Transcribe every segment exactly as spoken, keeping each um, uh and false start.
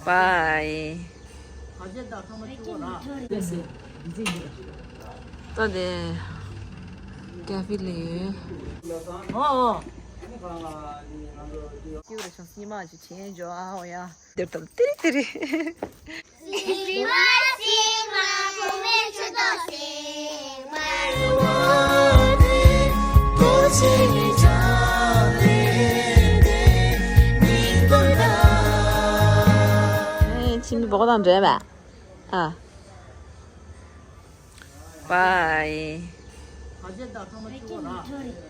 Bye. ད་དེ་ཀ་ཧྥེ་ལས་ཡོད། ཨོ་ཨོ། སྐྱིད་པོ་རེད་བྱུང་། སྙེ་མ་ཅིག་བྱིན་འཇོག་ཨ་ཨོ་ཡ། དེར་དང་ཏི་རི་ཏི་རི། སེམས་མ་སེམས་མ་གོང་མའི་ཆུ་ཐོག་སེམས་མ་རུ་བ་ནི་གོ་ཆེ་ནི་ཅང་ལེ་ནི་མིང་དོན་ད། ཨེ་ཁྱིམ་མི་བོག་དང་འདྲེས་པ། ཨ། Bye.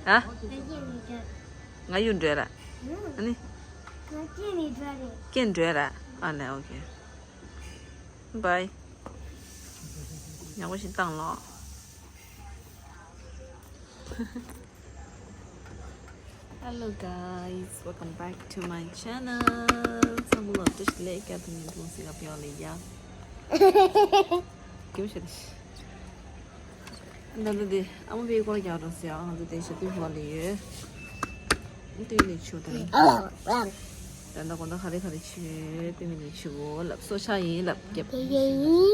ཨ། ང་ཡུལ་འགྲོ་ར། ཨ་ནི། ཀན་འགྲོ་ར། ཨ་ལེ་ཨོ་ཁེ། Bye. ཉག་པོ་ཞིག་བཏང་ལོ། Hello guys, welcome back to my channel. ཚང་མ་ལ་བཀྲ་ཤིས་བདེ་ལེགས། བསྐྱར་དུ་ཉིན་ཐུང་སི་ཀ་པི་ཡོ་ལེ་ཡ། སྐྱིད་པོ་ཞིག་རེད། ད་ལྟ་དེ་ཨ་མ་བའི་སྐོར་རྒྱག་འགྲོ་ཟེར། ང་ཚོ་དེ་ཞབས་བརྟན་ཕུག་ལ་ཡོད། སྟོད་ལས་ཆུ་དང་། ད་ལྟ་དགོང་དག་ག་རེ་ག་རེ་བྱེད། སྟོད་ལས་ཆུ་ལབ། སོ་ཆ་ཡིན་ལབ། རྒྱབ།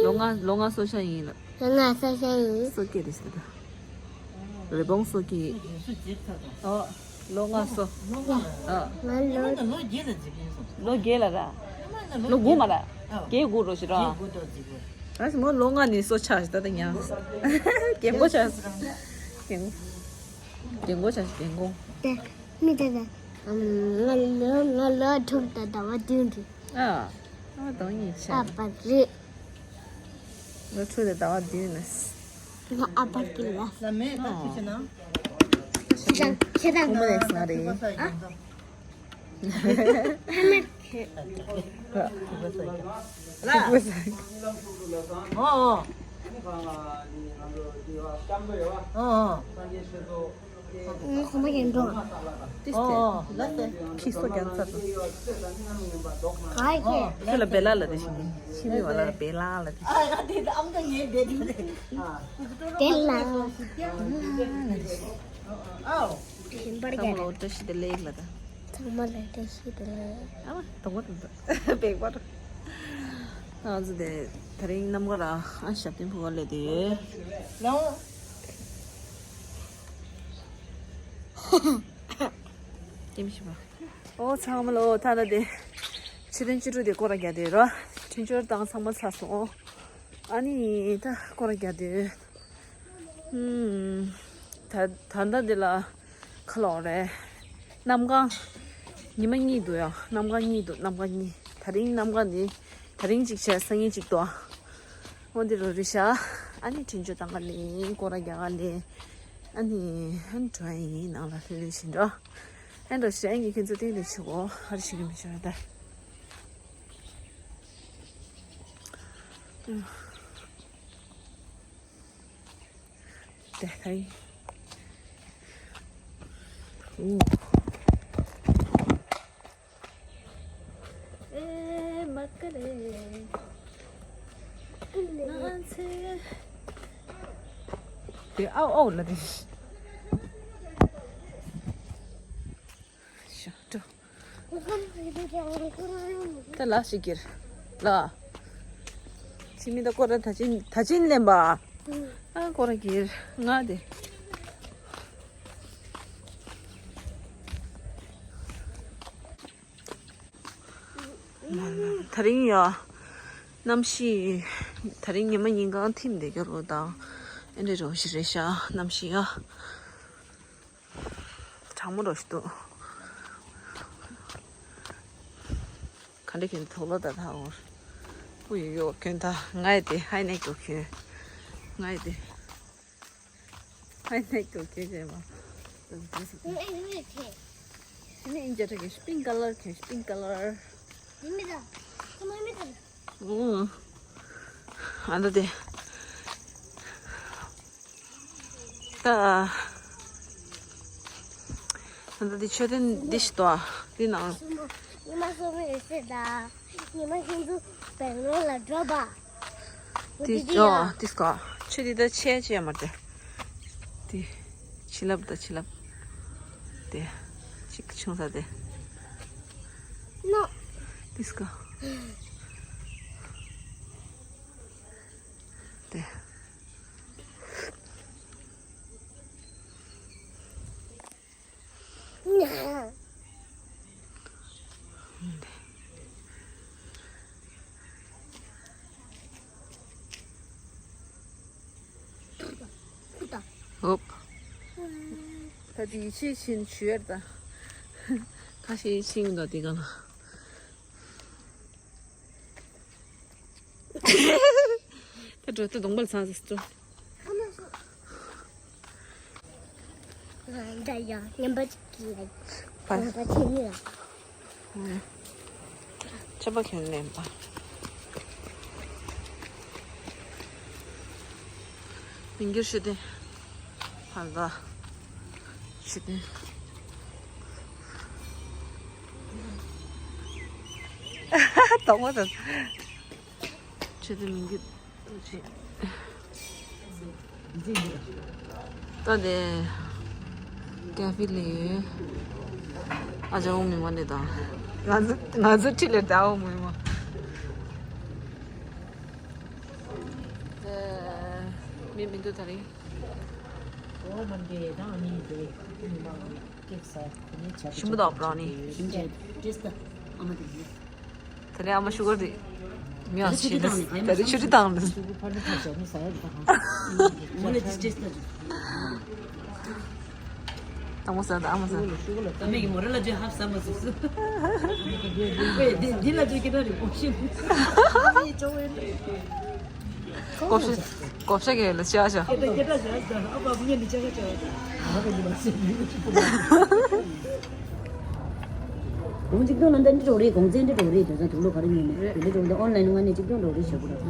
ལོ་ལྔ་ལོ་ལྔ་སོ་ཆ་ཡིན་ལབ། ལོ་ལྔ་སོ་ཆ་ཡིན། སོ་སྐྱེས་རེད་ཟེར་ད། རི་བོང་སོ་སྐྱེས། ཨོ། ལོ་ལྔ་སོ། ཨ། ང་ལོ། ལོ་བརྒྱད་ལ་ར། ལོ་དགུ་མ་ར། བརྒྱད་དགུ་རོ་ཞིག་ར། ད་ཞི་མོ་ལོ་ལྔ་ནི་སོ་ཆ་ཞིག་ད་ད་ཉང་། རྒན་གོག་ཆ་ཞིག་རྒན་གོག་རྒན་གོག་ཆ་ཞིག་རྒན་གོག་དེ་མི་དེ་དེ། ང་ལོ་ང་ལོ་དྲུག་དང་ཟླ་བ་བདུན་རེད། ཨ། ཨ་དང་ཉིས་ཆ། ཨ་པ་རེད། ལོ་དྲུག་དང་ཟླ་བ་བདུན་ནས། ང་ཨ་པ་གི་ལ། ལ་མེ་ད་ཁྱི་ཆེ་ན། ཁྱེད་དང་ཁྱེད་དང་ཁོང་མོ་ལས་སང་རེད། ཨ། ཨ་མ་ཁྱེད། ལ། ཨོ་ཨོ། ཨོ་ཨོ། ངས་ཁོང་མོ་ཡིན་འགྲོ། ཏིས་ཏེ། ཁྱི་སོ་རྒྱག་ཚར་དང་། ག་ཡེ། ཁྱོད་ལ་བེ་ལ་ལ་དེ་ཞིག་ཡིན། ཕྱི་མི་བ་ལ་བེ་ལ་ལ་དེ། ཨ་ཡ་དེ་ཨམ་ད་ངའི་བེ་དེ། བེ་ལ། ཨའོ། ཞིམ་པར་རྒྱག་ཚང་མ་ལོ་བཀྲ་ཤིས་བདེ་ལེགས་ལ་ད། ཚང་མ་ལ་བཀྲ་ཤིས་བདེ་ལེགས། ཨ་མ་དོག་པ་དང་བེག་པར། ང་ཚོ་དེ་དེ་རིང་གནམ་ག་ར་ཨ་ཞབས་བརྟན་ཕུག་ག་ལས་དེ་ཡོད། ལའོ། ཀེམ་ཤི་བ། ཨོ་ཚང་མ་ལོ། ད་ལྟ་དེ་ཆུ་ཐོན་བཅུ་དྲུག་དེ་སྐོར་ར་རྒྱག་དེ་ར། ཆུ་མཆོར་དང་ཚང་མ་ཚར་སོང་། ཨ་ནི་ད་སྐོར་ར་རྒྱག་དེ། ཧུམ། ད་ད་ལྟ་དེ་ལ་ཁ་ལོག་རེད། གནམ་གང་། ཉི་མ་གཉིས་འདུག་ཡ། གནམ་གང་གཉིས་འདུག་གནམ་གང་གཉིས། ད་རིང་གནམ་གང་ནི། ད་རིང་གཅིག་བྱས་སང་ཉིན་གཅིག་འདུག་འོ་འདི་རུ་རེད་ཤག་ཨ་ནི་དྲིན་ཆོ་བཏང་ག་ལེན། སྐོར་ར་རྒྱག་ག་ལེན། ཨ་ནི་ཨ་ནི་འགྲོ་ཡ་ཡིན། ནང་ལ་ལྷོད་ལྷོད་བཞིན་འགྲོ། ཨ་འགྲོ་ཞིག་ཨ་ནི་ཁྱེད་ཚོ་སྟེང་དུ་ཆུ་གོ་ཧར་ཞིག་གི་མི་ཆོ་ད། དེ་ཧའི། ཨུ། ཨེ་མ་ཀ་རེ། ང་ཚེ། དེ་ཨའོ་ཨའོ་ལ་དེ། ཤ་ཏོ། ད་ལ་ཞིག་གིར། ལ། ཕྱི་མི་ད་ཀོ་ར་ད་ཅིན་ད་ཅིན་ལེན་པ། ཨ་ཀོ་ར་གིར་ང་དེ། ད་རིང་ཡ། གནམ་གཤིས། ད་རིང་ཉི་མ་ཉིན་གང་ཐིམ་བསྡད་ཀྱི་རོ་དང་། ཨེ་འདྲ་རོ་ཞིག་རེད་ཤག་གནམ་གཤིས་ཡ། གྲང་མོ་རོ་ཞིག་འདུག་ག་འདྲ་ཁྱོད་དོག་ལོ་ད་ད་འོར། ཨུ་ཡོ་ཡོ་ཁྱོད་ད་ང་ཡི་དེ་ཧའི་ནེག་ཏུ་ཁྱོད། ང་ཡི་དེ་ཧའི་ནེག་ཏུ་ཁྱོད་ཟེར་མ། ཨེ་ཨེ་ཨེ་ཁྱོད། ཨེ་ཨེ་འཇའ་ཁྲ་ཁྱོད་pink color ཁྱོད་pink color། མི་མི་ད། ཁོ་མོ་མི་ད། ཨོ། ཨ་ད་དེ། ད། ཨ་ད་དེ་མཆོད་རྟེན་འདི་ཞིག་ཏོ། འདི་ནང་། ཉི་མ་སོ་མི་ཟེར་ད། ཉི་མ་ཁྱེད་ཚོ་བེང་ལོར་ལ་འགྲོ་པ། འདི་ཨོ་ཡ། འདི་སྐོར། ཆུ་འདི་ད་ཆེ་ཆེ་མ་རེད། འདི། ཆི་ལབ་ད་ཆི་ལབ། དེ། ཅིག་ཆུང་ས་དེ། ནོ། འདི་སྐོར། དེ། ཧོབ། ད་དེ་ཡིད་ཆེས་ཕྱིན་ཞུ་ཡར་ད། ཁ་ཤས་ཡིད་ཆེས་མི་འདུག་དེ་ག་ལ། ད་འགྲོ་ད་གདོང་པ་ལ་ཚང་ཟེར་འགྲོ། འདྲ་ཡང་ཉན་པ་ཅིག་གིས་ལ་ཉན་པ་ཆེ་ནི་ལ། ཆབ་པ་ཁྱོན་ལེན་པ། མི་འགྱུར་ཤི་སྟེ། ཧ་ལ། ཤི་སྟེ། དང་པོ་དང་། ཆུ་དེ་མི་འགྱུར་ཅི། ད་དེ་ཀ་ཧྥེ་ལས་ཡོད། ཨ་ཅག་འོ་མི་མ་ནི་དང་། ང་ཚོ་ང་ཚོ་ཁྲིད་ལས་ད་འོ་མི་མ། དེ་མི་མི་འདུག་ད་རིང་། ཞིམ་པོ་དང་བྲོ་ནི། དེ་ནས་ཨ་མ་ཤུ་གར་དེ་མི་ཡང་ཆེ་ནི། ད་རེས་ཆུ་དྲི་བཏང་ནི། དང་པོ་ཟ་དང་ཨ་མ་ཟ། ཨ་མས་མོ་ར་ལ་བརྗོད་ཧབ་ཟ་མ་ཟུག་སུ། འདི་ལ་བརྗོད་ཀྱི་ད་རེད་གོ་ཤེས། ལྐོག་ཤ་ལྐོག་ཤ་གི་ལ་ཤ་ཤ། གོང་གཅིག་སྟོང་ལ་འདི་འདྲ་རེད། གོང་ཚད་འདི་འདྲ་རེད། དེ་ཚོ་དུག་ལོག་ག་རེ་ཉོས་ནས་འདི་འདྲ་འདི་ཨོན་ལན་ངོ་ནས་གཅིག་སྟོང་འདྲ་རེད་ཞུ་དགོས་རེད།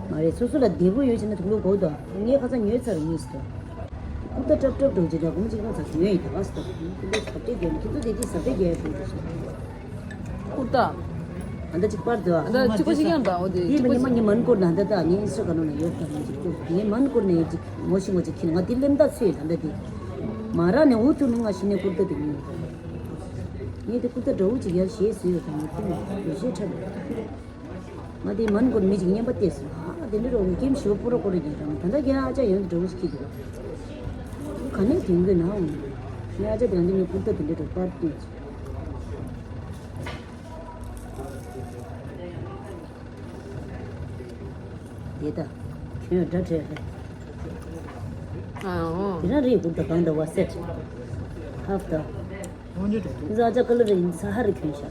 མ་རེད། སོ་སོ་ལ་བདེ་པོ་ཡོད་བྱས་ན་དུག་ལོག་དགོས་དོ། ངས་ཁ་སང་ཉོས་ཚར་ཉིས་སྟོང་། ཀུར་ཏ་ཀྲབ་ཀྲབ་འགྲོ་བྱེད་ཀུར་མ་གཅིག་ལ་ཚ་ཉོས་ཡིན་ད་ག་སྟོ། ཀུར་ཏ་ཟབ་ཏེ་རྒྱལ་ཁྱེད་ཚོ་དེ་དེ་ཟབ་ཏེ་རྒྱལ་ཡོད་པོ་འདུག་སོ། ཀུར་ཏ། ཨ་ད་ཅིག་པར་དུ་ཨ། ད་གཅིག་པ་ཞིག་ཡང་འདྲ་འོ་དེ་དེ་མ་ཉི་མ་ཉི་མ་ཀུར་ན་ད་ད་ངའི་ཨིན་སི་ཊ་ག་ནང་ན་ཡོད་ད་ངའི་ཅིག་ཀུར་ངའི་མ་ཀུར་ནས་ཅིག་ངོ་ཤི་ངོ་ཅིག་ཁྱེར་ང་དེ་ལེམ་ད་ཚོས་ད་ད་དེ་མ་ར་ནས་འུ་ཐུག་ནས་ང་ཤི་ནས་ཀུར་ཏ་དེ་ངའི་ངའི་དེ་ཀུར་ཏ་འདྲ་བོ་ཅིག་ཡར་བཞེས་སུ་ཡོད་ད་ངའི་ཀུར་ནས་ཞེས་ཁྲབ། ང་དེ་མན་གོར་མི་ཅིག་བརྙན་པ་བལྟས་སོང་། ཨ་དེ་འདྲ་རོགས་ནི་ཀེམ་ཞོ་པོ་རོ་ཀོ་རེ་གི་རང་ད་ལྟ་རྒྱ་ཨ་ཅག་ཡོང་འགྲོ་ཞིག་གི་འདུག་ག་ནས་དེང་གི་ན་འོང་། ངའི་ཨ་ཅག་དེ་རང་དེ་ནས་ཀུར་ཏ་དེ་འདྲ་རོགས་པར་བལྟས་སོང་། དེ་ད་ཁྱོད་འདྲ་བྲལ་རེད། ཨ་འོ། དེ་རང་རེད་ཀུར་ཏ་གང་འདྲ་བ་སེ་ཊི། ཧབ་ད། ཟ་ཅག་ཀ་ལ་རེ་ཡིན་ས་ཧ་རེ་ཁྱོད་ཤ།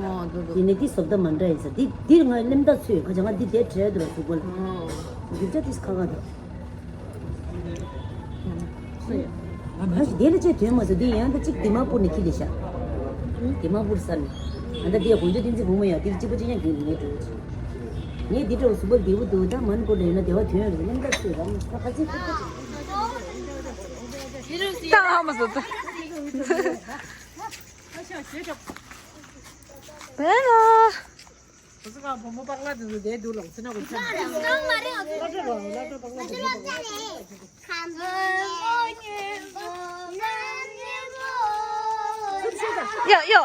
ཨོ་དུ་དུ། དེ་ནས་དེ་བཟོ་ལྟ་མ་འདྲ་ཡིན་ས་དེ་དེ་ང་ལེམ་ད་ཚོས་ཁ་ཅག་ང་དེ་དེ་བྲལ་དུ་ལ་ཟུག་པ་ལ། ཨོ། རྒྱུ་ཆ་དེ་ཁ་ཁ་དུ། ཁ་ཞིག་དེ་ལ་ཅེས་དོན་མ་ཟ་དེ་ཡང་ད་གཅིག་དི་མ་པུར་ནས་ཁྱི་ལས་ཤ། དི་མ་པུར་ས་ནས་ཨ་ད་དེ་དགོན་ཆོས་བསྟན་འཛིན་བུ་མོ་ཡ་དེ་གཅིག་པ་ཅི་ཡང་རྒྱུན་ནས་འགྲོ་གི་ངས་དེ་འདྲ་ཟུག་པ་དེ་བུ་དུ་ད་མན་གོ་འདྲ་ཡིན་ན་དེ་བ་དོན་རེད་ལེམ་ད་ཚོས་རང་ཁ་ཁ་ཚིག་ཁ་ཁ་ཅིག་ད་ཨ་མ་ཟ་ད། བེ་ལ། ཁོ་ཚོ་གང་བུ་མོ་པག་ལ་དེ་ཚོ་བསྡད་འདུག་ལ་ཚེ་ན་གོ་ཆ། ཡ་ཡ།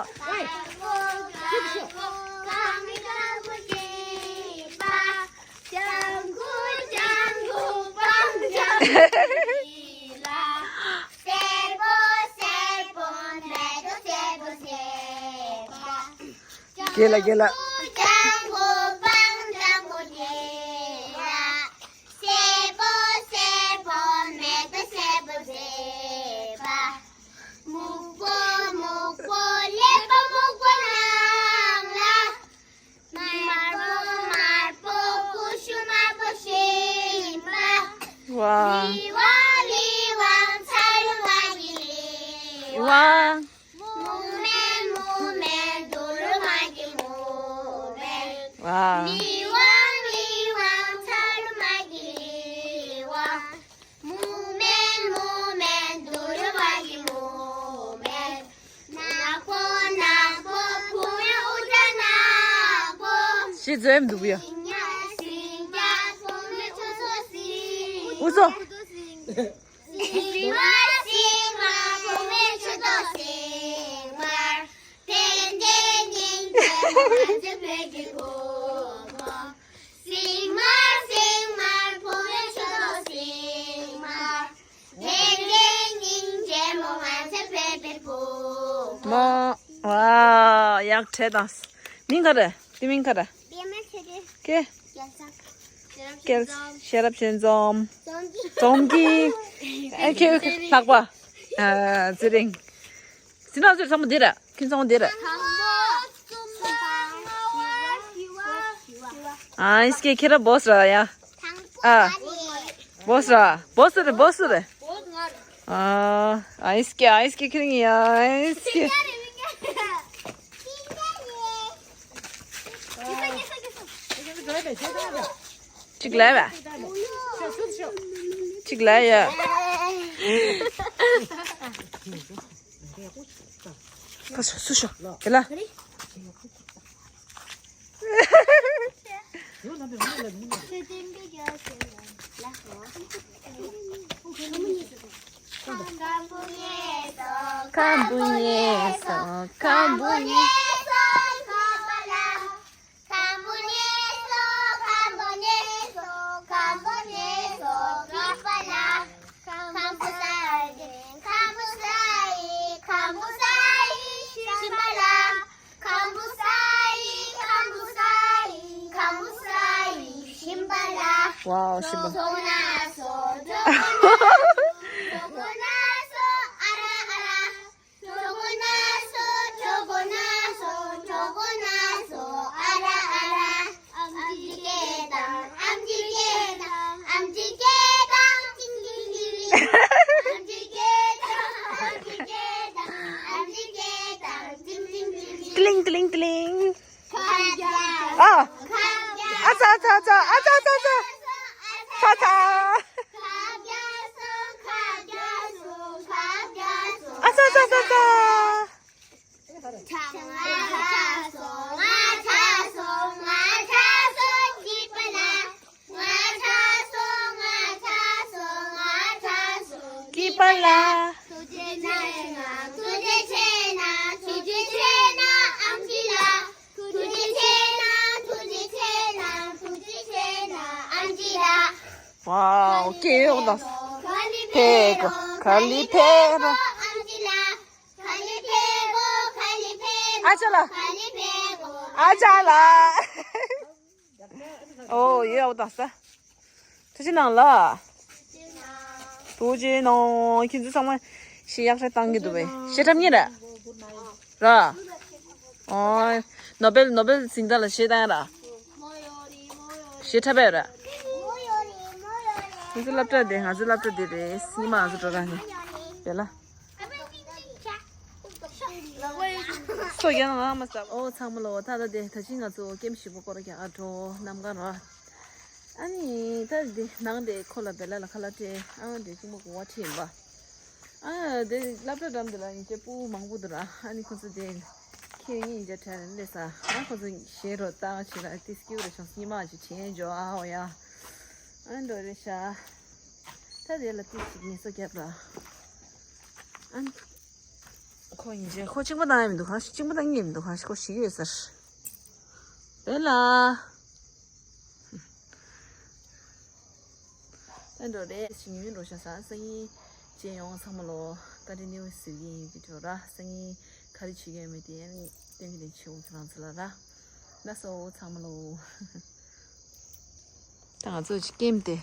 སེར་པོ་སེར་པོ་མེ་ཏོག་སེར་པོ་སེར་པོ། དགེ་ལ་དགེ་ལ། ལྗང་གུ་པང་ལྗང་གུ་དགེ་ལ། སེར་པོ་སེར་པོ་མེ་ཏོག་སེར་པོ་སེར་པོ། སྨུག་པོ་སྨུག་པོ་ཀླད་པ་སྨུག་པོ་ནང་ལ། དམར་པོ་དམར་པོ་ཀུ་ཤུ་དམར་པོ་ཞིམ་པ། ཝ། ལི་ཝང་ལི་ཝང་ཚ་ལུ་མ་གི་ལི་ཝང་། ཝང་། མུ་མེན་མུ་མེན་དུ་ལུ་མ་གི་མུ་མེན། ཝ། ལི་ཝང་ལི་ཝང་ཚ་ལུ་མ་གི་ལི་ཝང་། མུ་མེན་མུ་མེན་དུ་ལུ་མ་གི་མུ་མེན། ནག་པོ་ནག་པོ་བུ་མོའི་དབུ་སྐྲ་ནག་པོ། ཞེས་འཛོམས་འདུག་ཡ། སིང་ཉ་སིང་ཉ་བུ་མོའི་ཆུ་ཚོད་སིང་། དབུ་ཚོ། སིང་མ་སིང་མ་བུ་མོའི་ཆུ་ཚོད་སིང་མ། དེ་འདྲའི་སྙིང་རྗེ་མོ་ང་ཚོའི་བོད་ཀྱི་བུ་མོ། སིང་མ་སིང་མ་བུ་ བྲེས་དང་། མིང་ག་རེ། དེ་མིང་ག་རེ། པད་མ་ཆོས་སྒྲོན། ཀེ། སྐལ་བཟང་། ཤེས་རབ་ཆོས་འཛོམས། འཛོམས་ཀྱི། འཛོམས་ཀྱི། ཨེ་ཁེ་ཁེ་ལྷག་པ། ཨ་ཚེ་རིང་། ཟིན་ན་ཚོ་ཚང་མ་འདི་རེད། ཁྱིམ་ཚང་མ་འདི་རེད། དང་པོ་གསུམ་པ་ལྔ་པ་བཞི་པ་བཞི་པ། ཨ་ཨིས་ཀེ་ཁྱེད་ར་བོས་ར་ཡ། དང་པོ་ཨ། ང་རེད། བོས་ར། བོས་རེད། བོས་རེད། བོས་ང་རེད། ཨ་ཨིས་ཀེ་ཨིས་ཀེ་ཁྱེད་རིང་ཡ་ཨིས་ཀེ། གཅིག་ལ་བ། གཅིག་ལ་ཡ། ཕ་སུ་ཤོ་དེ་ལ། ཁམ་བུ་ཉེ་སོ། ཁམ་བུ་ཉེ་སོ། ཁམ་བུ་ཉེ་སོ། ཁམ་བུ་ཉེ་སོ། ཁམ་བུ་ཉེ་སོ། ཁམ་བུ་ཉེ་སོ། ཁམ་བུ་ས་ཡི། ཁམ་བུ་ས་ཡི། ཁམ་བུ་ས་ཡི་ཤིང་པ་ལ། ཁམ་བུ་ས་ཡི། ཁམ་བུ་ས་ཡི། ཁམ་བུ་ས་ཡི་ཤིང་པ་ལ། ཝའོ། ཤིང་པ། གྲོ་གོ་ན་སོ། གྲོ་གོ་ན་སོ། ཨ་ར་ཨ་ར། གྲོ་གོ་ན་སོ། གྲོ་གོ་ན་སོ། གྲོ་གོ་ན་སོ། ཨ་ར་ཨ་ར། ཨམ་ཆི་སྐད་དང་། ཨམ་ཆི་སྐད་དང་། ཨམ་ཆི་སྐད་དང་། ཏིང་ཏིང་ཏིང་ཏིང་། ཨམ་ཆི་སྐད་དང་། ཨམ་ཆི་སྐད་དང་། ཨམ་ཆི་སྐད་དང་། ཏིང་ཏིང་ཏིང་ཏིང་། ཏིང་ཏིང་ཏིང་། ཨ། ཨ་ཚ་ཨ་ཚ་ཨ་ཚ། ཨ་ཚ་ཨ་ཚ་ཨ་ཚ། ཚ་ཚ། ཨ་ཚ་ཨ་ཚ་ཨ་ཚ། སྐྱིད་པ་ལ། ཐུགས་རྗེ་ཆེ་གནང་། ཐུགས་རྗེ་ཆེ་གནང་། ཐུགས་རྗེ་ཆེ་གནང་། ཨམ་ཆི་ལ། ཐུགས་རྗེ་ཆེ་གནང་། ཐུགས་རྗེ་ཆེ་གནང་། ཐུགས་རྗེ་ཆེ་གནང་། ཨམ་ཆི་ལ། ཝའོ། སྐྱེ་ཡོང་དང་། ཕེ་གོ། ག་ལི་ཕེ་རོ། ཨམ་ཆི་ལ། ག་ལི་ཕེ་གོ། ག་ལི་ཕེ་གོ། ཨ་ཅག་ལ། ག་ལི་ཕེ་གོ། ཨ་ཅག་ལ། ཨོ་ཡེ། ཨོ་ད་ས། ཐུགས་རྗེ་གནང་ལ། ཐུགས་རྗེ་གནང་། ཁྱེད་ཚོ་ཚང་མ་གཞས་ཡག་ཤོས་བཏང་གི་འདུག་པས། གཞས་འཁྲབ་མཁན་རེད། ར། ཨོ། ནོ་བེལ་ནོ་བེལ་གཟེངས་རྟགས་ལ་གཞས་བཏང་ཡ་ར། གཞས་འཁྲབ་པ་ཡོད་ར། ང་ཚོ་སློབ་གྲྭ་དེ། ང་ཚོ་སློབ་གྲྭ་དེ་རེད། སྔོན་མ་ང་ཚོ་འགྲོ་ག་ནས་དེ་ལ། སོ་ཡང་ང་མ་ཟ། ཨོ་ཚང་མ་ལོ། ད་ད་དེ་ད་ཅི་ང་ཚོ་ཀེམ་བཞི་པོ་སྐོར་ར་རྒྱག་ག་འགྲོ། གནམ་གང་ར། ཨ་ནི་ད་དེ་ནང་དེ་ཁོ་ལ་བེ་ལ་ལ་ཁ་ལག་སྤྲད། ཨ་དེ་གཅིག་མོ་གོ་བ་ཁྲིད་ཡིན་པ། ཨ་དེ་སློབ་གྲྭ་འགྲམ་དེ་ལ་ཡིན་གཅིག་པུ་མང་པོ་འདུག་ར། ཨ་ནི་ཁོ་ཚོ་དེ་ཁྱེད་ཡིན་གཅིག་དྲན་ལས་ས། ཨ་ཁོ་ཚོ་གཞས་རོ་བཏང་བྱེད་ར། དེ་སྐྱིད་པོ་རེད་བྱུང་། སྙིང་མ་ཅིག་བྱེད་འཇོག་ཨ་འོ་ཡ། ཨ་འགྲོ་རེད་ཤག་ད་དེ་ལ་ཏིས་ཅིག་ངལ་གསོ་རྒྱབ་ར། ཨ་ནི་ཁོ་ཡིན་གཅིག་ཁོ་གཅིག་པུ་བཏང་ཡ་མི་འདུག་ག་གཅིག་པུ་བཏང་ཡ་མི་འདུག་ག་ཁོ་ཞིག་ཡོད་ཟེར། བེ་ལ། ཨ་འགྲོ་རེད། ཞིང་ཡུན་རོ་ཤ་ས་སང་ཉིན་མཇལ་ཡོང་ཚང་མ་ལོ། ད་རེ་ནེའུ་ཟེར་གྱི་ཡིན་གྱི་འགྲོ་ར། སང་ཉིན་ག་རེ་བྱེད་ཀྱི་ཡོད་མེད་དེ་སྟོན་གྱི་དེ་བྱེད་འོང་ཚོ་རང་ཚོ་ལ་ར། ལགས་སོ་ཚང་མ་ལོ། ད་ང་ཚོ་ཅིག་ཀེམ་དེ་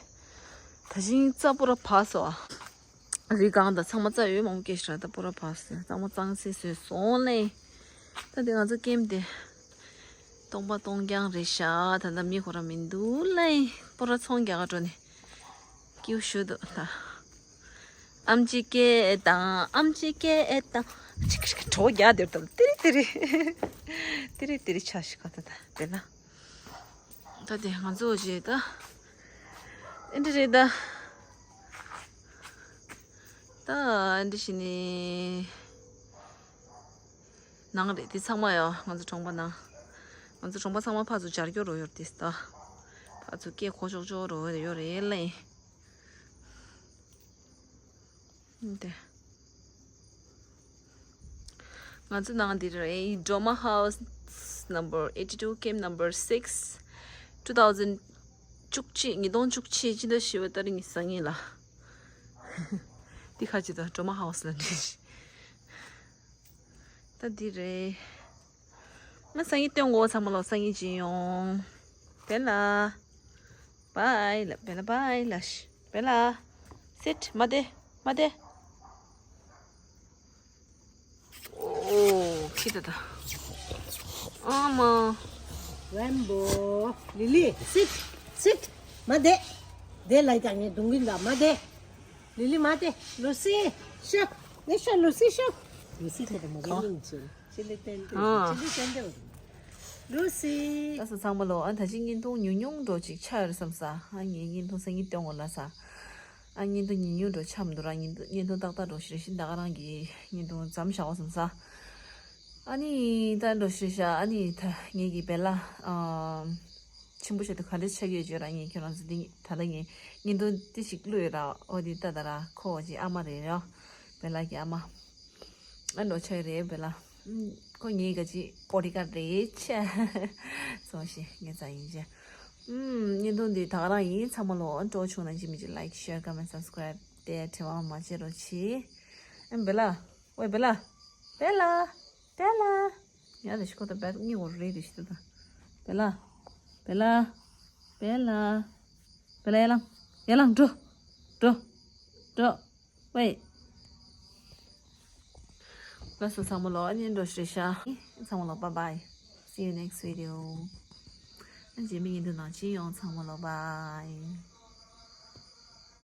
ད་ཞིང་རྩྭ་པོ་ར་བག་སོ། རི་སྒང་དང་ཚང་མ་རྩྭ་ཡོད་མང་པོ་སྐྱེས་ཤག་ད་པོ་ར་བག་སོ། ཚང་མ་གཙང་སེ་སོས་སོང་ལེ། ད་དེ་ང་ཚོ་ཀེམ་དེ་སྟོང་པ་སྟོང་རྐྱང་རེད་ཤག་ད་ལྟ་མི་ཁོ་ར་མི་འདུག་ལེ། པོ་ར་ཚོང་རྒྱག་ག་འགྲོ་ནས་སྐྱིད་ཤོས་འདུག་ད། ཨམ་ཆི་སྐད་དང་། ཨམ་ཆི་སྐད་དང་། ཅིག་ཅིག་གྲོགས་རྒྱག་དེར་དང་། ཏི་རི་ཏི་རི། ཏི་རི་ཏི་རི་ཆ་ཞིག་ག་ད་ད་དེ་ལ། ད་དེ་ང་ཚོ་རྗེས་ད། ཨེ་འདྲ་རེད་ད། ད་ཨེ་འདྲ་ཞིག་ནི། ནང་རེད་དེ་ཚང་མ་ཡོ། ང་ཚོ་གྲོང་པ་ནང་། ང་ཚོ་གྲོང་པ་ཚང་མ་ཕར་ཚུར་སྦྱར་སྐྱོར་རོ་ཡོད་དེ་ད། ཕར་ཚུར་སྐད་གོ་ཆོག་ཆོག་རོ་ཡོད་རེད་ལེ། དེ། ང་ཚོ་ནང་འདི་རེད། Droma House number eighty two, camp number six, two thousand བཅུ་གཅིག་ཉིས་སྟོང་བཅུ་གཅིག་སྤྱི་ཟླ་བཞི་པའི་ཏ་རིག་ཉི་ཤུ་རྩ་གཉིས་ལ། འདི་ཁ་ཅིག་ད་Droma House ལ་འདྲི། ད་འདི་རེད། ང་སང་ཉིན་སྟོན་གོ། ཚང་མ་ལོ་སང་ཉིན་ཅི་ཡོང་། བེ་ལ། བའི་ལ། བེ་ལ་བའི་ལ་ཤི། བེ་ལ། སིཊ། མ་བསྡད། མ་བསྡད། ཨོ། ཁྱི་ད་ད། ཨ་མ། རེན་བོ། ལི་ལི། སིཊ། སིཊ། མ་བསྡད། བསྡད་ལ་ཡི་ད་ངས་རྡུང་གིན་ད་མ་བསྡད། ལི་ལི་མ་བསྡད། ལུ་སི། ཤོག་ངས་ཤོག་ལུ་སི་ཤོག་ལུ་སི་ཁྱེད་ད་མ་བསྡད་ཡིན་ཅིང་། ཅི་ལི་ཏན་ཏན། ཨ། ཅི་ལི་ཏན་ཏན། ལུ་སི། ལགས་སོ་ཚང་མ་ལོ། ཨ་ད་ཅི་བརྙན་ཐུང་ཉུང་ཉུང་འགྲོ་ཅིག་ཆགས་ཡོད་བསམ་ས། ཨ་ངས་བརྙན་ཐུང་སང་ཉིན་སྟོན་གོ་ལ་ས། ཨ་བརྙན་ཐུང་ཉུང་ཉུང་འགྲོ་ཆགས་མི་འདུག་ར། བརྙན་ཐུང་བརྙན་ཐུང་ཏག་ཏག་འགྲོ་ཤི་རེ་ཤི། ད་ག་རང་གི་བརྙན་ཐུང་མཚམས་བཞག་གོ་བསམ་ས། ཨ་ནི་ད་འགྲོ་ཤི་རེ་ཤ། ཨ་ནི་ད་ངས་ཀྱི་བེ་ལ། ཨ། ཆེན་པོ་ཞིག་ཏུ་ག་འདྲ་ཆགས་ཡོད་བརྗོད་ར། ངས་ཁྱོད་རང་ཚོ་འདི་ད་ལྟ་ངས་བརྙན་ཐུང་ཏི་ཞིག་བླུགས་ཡོད་ར། ཨོ་འདི་ལྟ་ད་ར། ཁོ་ཅི་ཨ་མ་རེད་ར། བེ་ལ་གི་ཨ་མ། ཨ་འགྲོ་ཆགས་རེད་བེ་ལ། ཁོ་ངའི་ག་ཅི་པོ་ཌི་ག་རེད་ཆེ། སོང་ཞེ་ངས་ཙ་ཡིན་ཆེ། ཨུམ། བརྙན་ཐུང་འདི་ད་ག་རང་ཡིན། ཚང་མ་ལོ་སྤྲོ་བྱུང་ན་ཅི་མི་ཅི་ལའིཀ་ཤེར་ཀོ་མེན་སབ་སི་ཀ་རའིབ་དེ་བྲེལ་བ་མ་བྱེད་རོགས་གྱིས། ཨེམ་བེ་ལ། ཝེ་བེ་ལ། བེ་ལ། བེ་ལ། ཡ་དེ་ཤི་ཁོ་ད་བེ་ལ་གཉིད་ཁུག་རེད་དེ་ཤི་ད། བེ་ལ། བེ་ལ། བེ་ལ། བེ་ལ་ཡར་ལངས། ཡར་ལངས་འགྲོ། འགྲོ། འགྲོ། ཝེ། ལགས་སོ་ཚང་མ་ལོ། ཨ་ནི་འགྲོ་ཤི་རེ་ཤ། ཚང་མ་ལོ་བཱའི་བཱའི། See you next video. ཨ་རྗེས་མའི་བརྙན་ཐུང་ནང་ཅི་ཡོང་། ཚང་མ་ལོ་བཱའི།